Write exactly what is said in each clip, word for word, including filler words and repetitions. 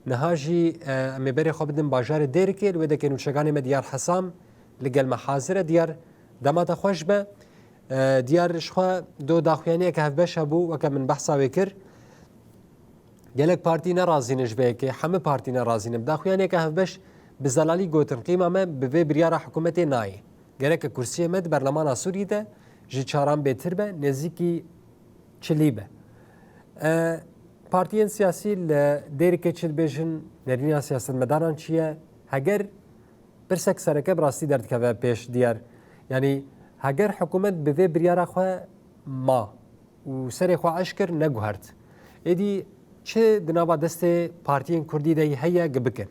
Niha jî, e, em ê berê xwe bidin bajarê Dêrikê, li wê dekê nûçeganê me Diyar Hesam li gel me hazir e. Diyar, dema te xweş be. E, Diyar, ji xwe do daxuyaniyeke hevbeş hebû, weke min behsa wê kir. Gelek partî ne razî ne ji vê yekê, hemî partî ne razî ne. Bi daxuyaniyeke hevbeş bi zelalî gotin, qîma me bi vê biryara hikûmetê nayê. Gereke kursiyê me di berlemana Sûriyê de ji çaran bêtir be, nêzîkî çilî be. E, partiyên siyasî li Dêrikê çi dibêjin, nerîna siyasetmedaran çi ye? Heger pirsek sereke bi rastî derdikeve pêş, Diyar. Yanî heger hikûmet bi vê biryara xwe ma û serê xwe eşkir neguhert, êdî çi di nava destê partiyên kurdî de heye gi bikin?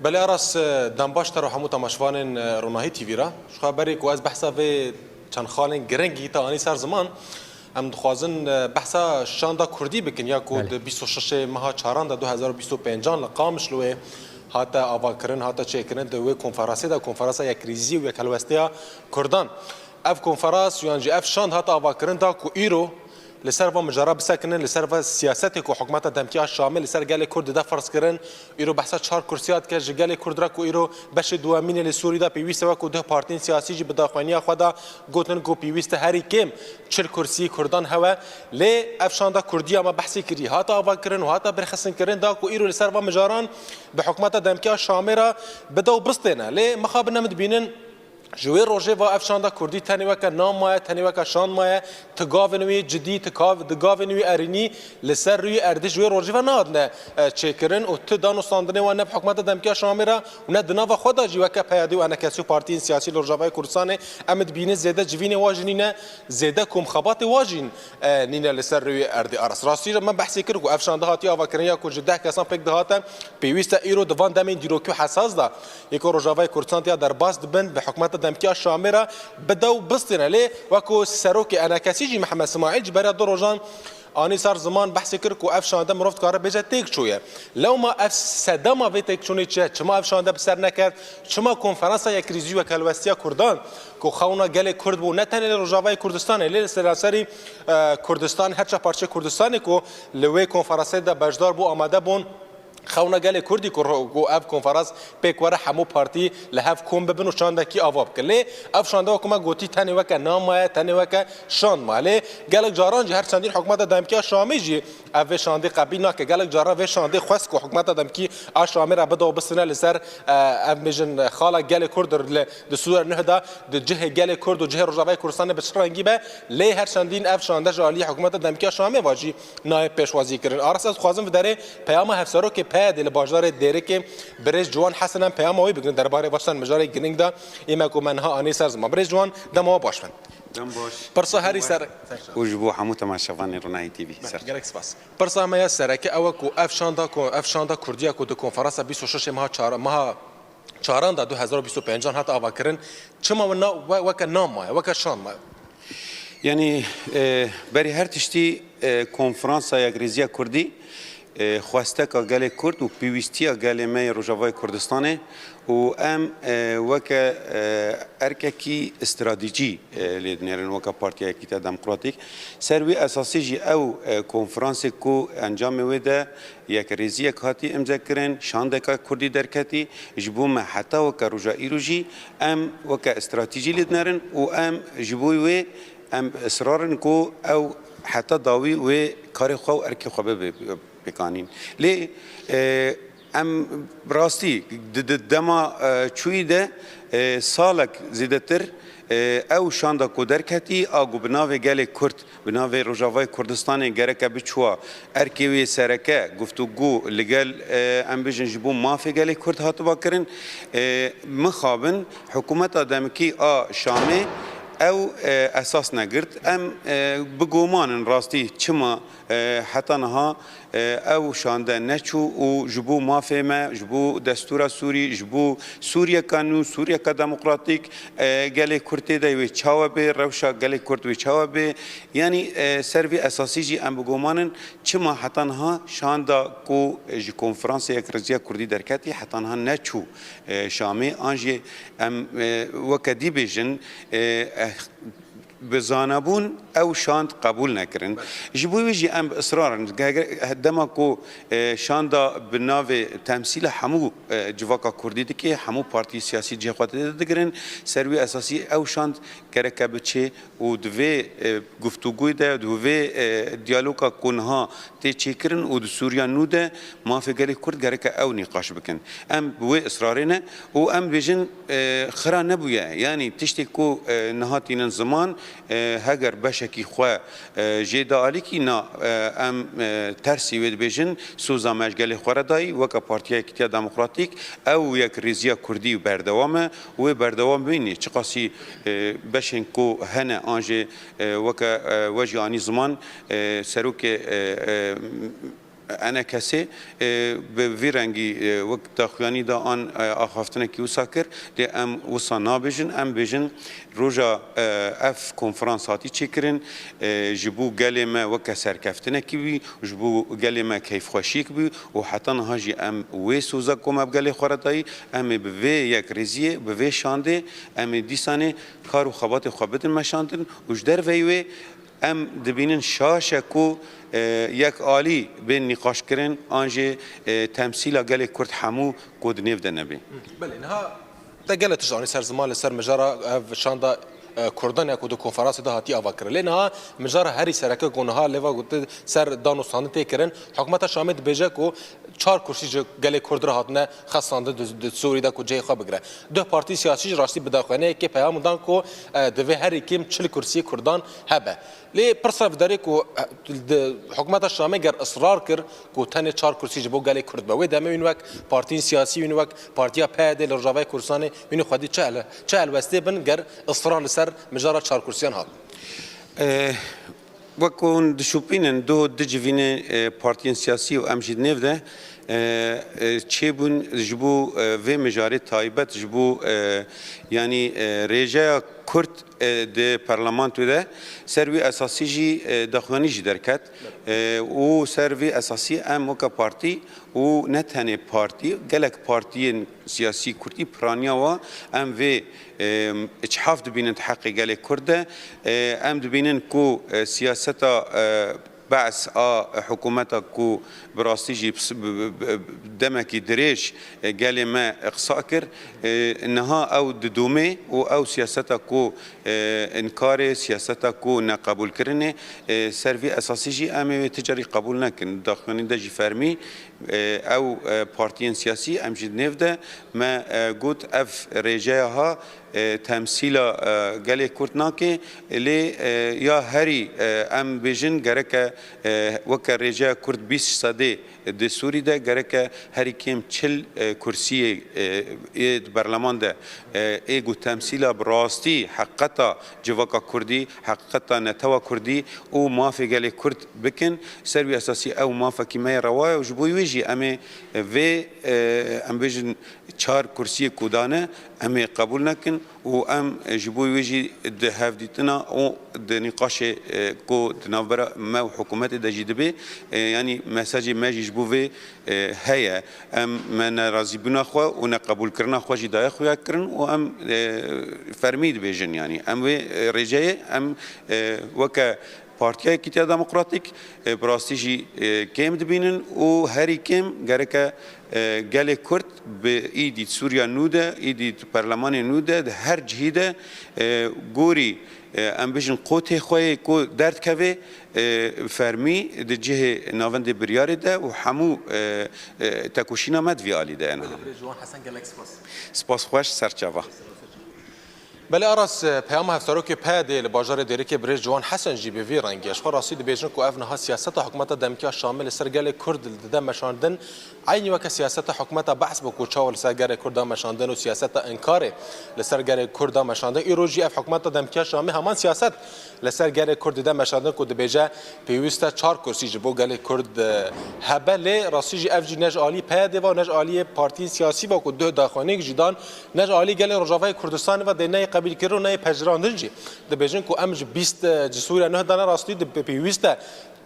Belê Aras, e, dem baş te re hemû temaşevanên, e, Ronahî T V re. Ji xwe berê ku ez behsa vê çend xalên girîngî te anî ser ziman, em dixwazin, e, behsa şanda kurdî bikin ya ku Belê. di bîst û şeş meha çaran de du hezar û bîst û pêncan li Qamişloyê hate avakirin, hate çêkirin, di wê konferansê de, konferansa yekrîzî û yekhelwestiya kurdan. Ev konferans yan jî ev şand hat avakirin da ku îro li ser va mijara bisekinin, li ser va siyasetê ku hikûmeta demkî a Şamê li ser gelê Kurd dide ferz kirin. Îro behsa çar kursiya dike ji gelê Kurd re ku îro beşê duwemînê li Sûrî de pêwîst e, wek ku duh partiyên siyasî jî bi daxuyaniya xwe de gotin ku pêwîst e herî kêm çil kursiyî Kurdan hewe. Lê ev şanda Kurdî ya me behsê kirî hate avakirin û hate birxistinkirin da ku îro li ser va mijaran bi hikûmeta demkî a Şamê re bide û bistêne. Lê mixabin em dibînin, ji wê rojê ve ev şanda kurdî tenê weke nam maye, tenê weke şand maye, ti gavên wî cidî, ti gav-, di gavên wî erînî li ser rûyê erdê ji wê rojê ve nehatine, e, çêkirin û ti danûstandinê wan ne bi hikûmeta demkî ya Şamê re û ne di nava xwe de jî weke P Y D û enekesî û partiyên siyasî li Rojavayê Kurdistanê em dibînin zêde civînê wa jî nîne, zêde komxebatê wa jî, e, nîne li ser rûyê erdê. Aras, rastî re me behsê kir ku ev şanda hatiye avakirin ya ku ji deh kesan pêk dihate, pêwîst e îro di van demên dîrokî û hesas de yê ku Rojavayê Kurdistan tiya derbas dibin, bi hikûmeta demkî ya Şamê re bide û bistêne. Lê wek ku serokê enekesî jî Mihemed Simaîl ji beriya du rojan anî ser ziman behsê kir ku ev şande mirov dikare bêje têk çûye. Lewma ev sedema vê têkçûnê çi ye? Çima ev şande bi ser neket? Çima konferansa yekrîzî û yekhelwestiya Kurdan ku xewna gelê Kurd bû, ne tenê li Rojavayê Kurdistanê, lê li seranserî, e, Kurdistan, her çar parçeyê Kurdistanê ku li wê konferansê de beşdar bû, amade bûn, xewna gelê Kurdî ku ro-, ku ev konferans pêk were, hemû partî li hev kom bibin û şandekî ava bikin. Lê ev şande wekî me gotî tenê weke nam maye, tenê weke şand maye. Lê gelek caran jî her çendîn hikûmeta demkî ya Şamê jî ev vê şandê qebîl nake. Gelek caran vê şandê xwest ku hikûmeta demkî a Şamê re bide û bistîne li ser, e, ev bêjin xala gelê Kurd li, di Sûre Nuh de, di cihê gelê Kurd û cihê Rojavayê Kurdistanê bi çi rengî be. Lê her çendîn ev şande ji aliyê hikûmeta demkî ya Şamê ve jî nayê pêşwazî kirin. Aras, ez dixwazim vê derê peyama hevserokê P Y D li bajarê Dêrikê birêz Ciwan Hesen em peyama wî bigirin derbarê va çend mijarê girîng de. Ê me ku me niha anî ser ziman. Birêz Ciwan, dema we baş bin. Dem baş. Pirsa herî ser. Û ji bo hemû temaşevanên Ronahî T V. Ser. Gelek spas. Pirsa me ya sereke ew e ku ev şanda ku, ev şanda Kurdiya ku di konferansa bîst û şeş meha çar, meha çaran de du hezar û bîst û pêncan hat avakirin, çima we na-, we-, weke nam maye, weke şand maye? Yanî, e, berî her tiştî, e, konferansa yekrêziya Kurdî, e, xwesteka gelê Kurd û pêwîstiya gelê me yê Rojavayê Kurdistanê û em, e, weke, e, erkekî stratejî, e, lê dinêrin weke Partiya Yekîtiya Demokratîk. Ser wî esasî jî ew, e, konferansê ku encamê wê de yekrêziyek hatî îmze kirin, şandeka Kurdî derketî, ji bo me heta weke roja îro jî em weke stratejî lê dinerin û em ji bo wê em israr in ku ew heta dawî wê karê xwe û erkê xwe bibe pêkanîn. Lê, e, em rastî di, di dema, e, çûyî de, e, salek zêdetir, e, ew şanda ku derketî a ku bi navê gelê Kurd, bi navê Rojavayê Kurdistanê gereke biçûa erkê wê sereke, guftûgû li gel, e, em bijin ji bo mafê gelê Kurd hatiba kirin. E, mixabin hikûmeta demkî a Şamê ew, e, esas negirt. Em, e, bi goman in rastî çima, e, heta niha, e, ew şande neçû û ji bo mafê me, ji bo destûra Sûrî, ji bo Sûriyeka nû, Sûriyeka demokratîk, e, gelê Kurd tê de wê çawa bê, rewşa gelê Kurd wê çawa bê. Yanî, e, ser vî esasî jî em bi goman in, çima heta niha şanda ku ji konferansê yekrêziya Kurdî derketî, heta niha neçû, e, Şamê, an jî em, e, weke dî bêjin, e, eh, Bi zanebûn ew şand qebûl nekirin. Ji bo wê jî em bi israr in. Ge-, ge-, dema ku, e, şanda bi navê temsîla hemû, e, civaka kurdî dike, hemû partî siyasî cihê xwe tê de digirin, ser wî esasî ew şand gereke biçe û di vê, e, guftûgoyê de, di vê, e, diyaloga ku niha tê çêkirin û di Sûriya nû de mafê gelê Kurd gereke ew nîqaş bikin. Em bi wê israrê ne û em dibêjin, e, xira nebûye. Yanî tiştê ku, e, niha tînin ziman, e, heger beşekî xwe, e, jê de alîkî na, e, em, e, tersî wê dibêjin, soza me ji gelê xwe re dayî, weke Partiya Yekîtiya Demokratîk, ew yekrêziya Kurdî berdewam e û wê berdewam bînî. Çiqasî, e, beşên ku hene an jê, e, weke, e, we jî anî ziman, e, serokê, e, e, enekesê, e, bi vî rengî, e, wek daxuyanî da an, e, axaftinekî wisa kir, lê em wisa nabêjin, em bêjin roja, e, ev konferans hatî çêkirin, e, ji bo gelê me weke serkeftinekî bî, ji bo gelê me keyfxweşiyek bî û heta niha jî em wê soza ku me bi gelê xwe re dayî, em ê bi vê yekrêziyê, bi vê şandê, em ê dîsanê kar û xebatê xwe bidin meşandin û ji derveyî wê em dibînin şaş e ku, e, yek alî bên nîqaşkirin an jî, e, temsîla gelê Kurd hemû ku di nêv de nebê. Belê, niha te gelek tişt anî ser ziman li ser mijara ev şanda, e, Kurdan ya ku di konferansê de hatiye avakirin. Lê niha mijara herî sereke ku niha lêva gotin ser dan û standin tê kirin, hikûmeta Şamê dibêje ku çar kursî ji gelê Kurd re hatine xestandin di, di Sûrî de ku cihê xwe bigire. Duh partî siyasî jî rastî bi daxuyaniyekê peyam dan ku, e, divê herî kêm çil kursiyê Kurdan hebe. Lê pirsa vê derê ku, e, di hikûmeta Şamê ger israr kir ku tenê çar kursî ji bo gelê Kurd be. Wê demê wîn wek partiyên siyasî, wîn wek partiya P Y D li Rojavayê Kurdistanê, wîn xwedî çi hel-, çi helwestê bin ger israr li ser mijara çar kursiyan hat? E, Wek ku hûn dişopînin, duh dicivîne, e, partiyên siyasî û em jî di nêv de, e, e, çêbûn ji bo, e, vê mijarê taybet, ji bo, e, yanî, e, rêjeya Kurd, e, di parlamentoyê de ser wî esasî jî, e, daxuyanî jî derket. E, û ser vî esasî em weke partî û ne tenê partî, gelek partiyên siyasî Kurdî piraniya wa em vê, e, îçhaf dibînin di heqê gelê Kurd de. E, em dibînin ku, e, siyaseta, e, Be's a hikûmeta ku bi rastî jî pis-, bi, bi, bi, demekî dirêj, e, gelê me qisa kir, e, niha ew didomê û ew siyaseta ku, e, înkarê, siyaseta ku neqebûlkirinê, e, ser vî esasî jî em ê wê ti carî qebûl nekin. Daxuyanî de jî fermî, e, ew, e, partiyên siyasî em jî di nêv de me, e, got ev rêjeya ha, e, temsîla, e, gelê Kurd nake, lê, e, ya herî, e, em bêjin gereke, e, weke rêjeya Kurd bîst sedê di Sûrî de gereke herî kêm çil, e, kursiyê, e, ê di berleman de, e, ê ku temsîla bi rastî heqeta civaka Kurdî, heqeta netewa Kurdî û mafê gelê Kurd bikin. Ser wî esasî ew mafekî me ye rewa ye û ji bo wê jî em ê vê, e, em bêjin çar kursiyê ku dane, em ê qebûl nekin û em ji bo wê jî di hevdîtina û di nîqaşê, e, ku di navbera me û hikûmetê de jî dibe, e, yanî mesajê me jî ji bo vê, e, heye. Em, me nerazîbûna xwe û neqebûlkirina xwe jî daye xuyakirin û em, e, fermî dibêjin, yanî em wê, e, rêceyê em, e, weke Partiya Yekîtiya Demokratîk, e, bi rastî jî, e, kêm dibînin û herî kêm gereke, e, gelê Kurd bi îdî Sûriya nû de, îdî di perlemanê nû de, di her cihî de, e, gorî, e, em bijin qotê xwe yê ku derdkeve, e, fermî di cihê navendê biryarê de û hemû, e, e, tekoşîna me di vî alî de ye niha. Belê, birêz Ciwan Hesen, gelek spas. Spas xweş, serçava. Belê Aras, e, peyama hevserokê P Y D li bajarê Dêrikê birêz Ciwan Hesen jî bi vî rengî ye. Ji xwe rastî dibêjin ku ev niha siyaseta hikûmeta demkî ya Şamê li ser gelê Kurd dide meşandin, eynî weke siyaseta hikûmeta Be's bû ku çawa li ser gelê Kurd da meşandin û siyaseta înkarê li ser gelê Kurd da meşandin. Îro jî ev hikûmeta demkî ya Şamê heman siyaset li ser gelê Kurd dide meşandin ku dibêje pêwîst e çar kursî ji bo gelê Kurd, e, hebe. Lê rastî jî ev jî ne ji alî P Y D ve û ne ji aliyê partiyên siyasî ve ku duh daxuyaniyek jî dan, ne ji alî gelê Rojavayê Kurdistanê ve dê neyê qebîlkirin û neyê pejirandin jî. Dibêjin ku em ji bîst, e, ji Sûriya Nuh de ne rastî di pêwîst e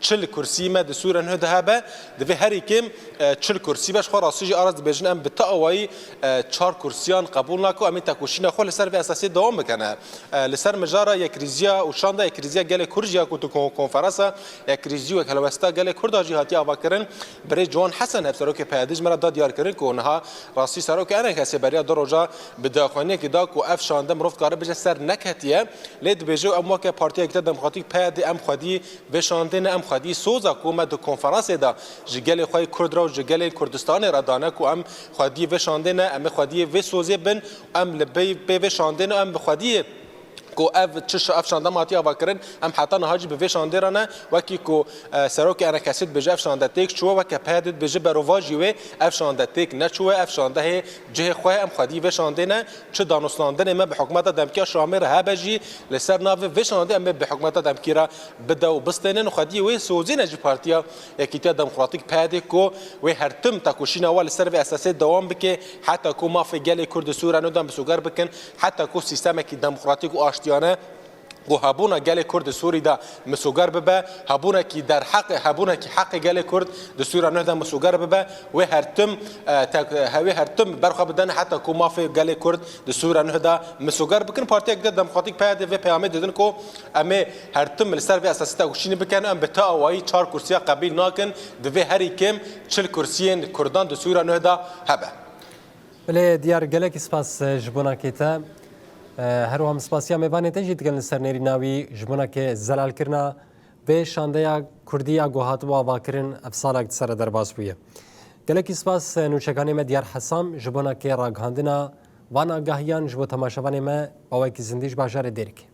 çil kursî me di Sûriya Nuh de hebe, divê herî kêm, e, çil kursî be. Ji xwe rastî jî aras dibêjin em bi ti awayî, e, çar kursiyan qebûl nakin, em ê tekoşîna xwe li ser vê esasê dewam bikene. E, li ser mijara yekrîziya û şanda yekrîziya gelê Kurd jî ya ku tu kon-, konferansa yekrîzî û yekhelwesta gelê Kurda jî hatiye avakirin. Birêz Ciwan Hesen, hevserokê P Y D ji me re da diyarkirin ku niha rastî serokê E N K S'ê beriya du roja bi daxuyaniyekê da ku ev şande mirov dikare bêje ser neketiye. Lê dibêje em weke Partiya Yekîtiya Demokratîk P Y D em xwedî vê şandê ne, em xwedî soza ku me di konferansê de ji gelê xwe yê Kurd re û ji gelên Kurdistanê re dane ku em xwedî vê şandê ne, em ê xwediyê vê sozê bin, em li bê-, pê vê şandê ne, em bi xwediyê ku ev çi şa-, ev şande me hatiye avakirin, em heta niha jî bi vê şandê re ne, wekî ku, e, serokê E N K S'ê dibêje ev şande têk çûye, weke P Y D dibêje berovajî wê ev şande têk neçûye, ev şande hê cihê xwe ye, em xwedî vê şandê ne, çi danûstandinê me bi hikûmeta demkî ya Şamê re hebe jî, li ser navê vê şandê em ê bi hikûmeta demkî re bide û bistênin. Xwediyê wê sozê ne jî Partiya Yekîtiya Demokratîk P Y D ku wê her tim tekoşîna we li ser vê esasê dewam bike, heta ku mafê gelê Kurd di Sûriya Nû de misoger bikin, heta ku sîstemekî demokratîk û aştiyane ku hebûna gelê Kurd di Sûrî de misoger bibe, hebûnekî derheq, hebûnekî heqê gelê Kurd di Sûriya Nuh de misoger bibe, wê her tim, e, tek-, he-, wê her tim berxwe bidene heta ku mafê gelê Kurd di Sûriya Nuh de misoger bikin. Partiya Demokratîk P Y D vê peyamê didin ku em ê her tim li ser vê esasî tekoşînê bikin, em bi ti awayî çar kursiya qebîl nakin, divê herî kêm çil kursiyên Kurdan di Sûriya Nuh de hebe. Belê, Diyar, gelekî spas, e, ji bona kê te. E, her wiha em spasiya mêvanê te jî dikin li ser nêrîna wî ji bona kê zelalkirina vê şandeya Kurdî ya ku hatibû avakirin ev salek di ser re derbas bûye. Gelekî spas, e, nûçekanê me Diyar Hesam ji bona kê ragihandina van agahiyan ji bo temaşevanê me, bawekî zindî ji bajarê Dêrikê.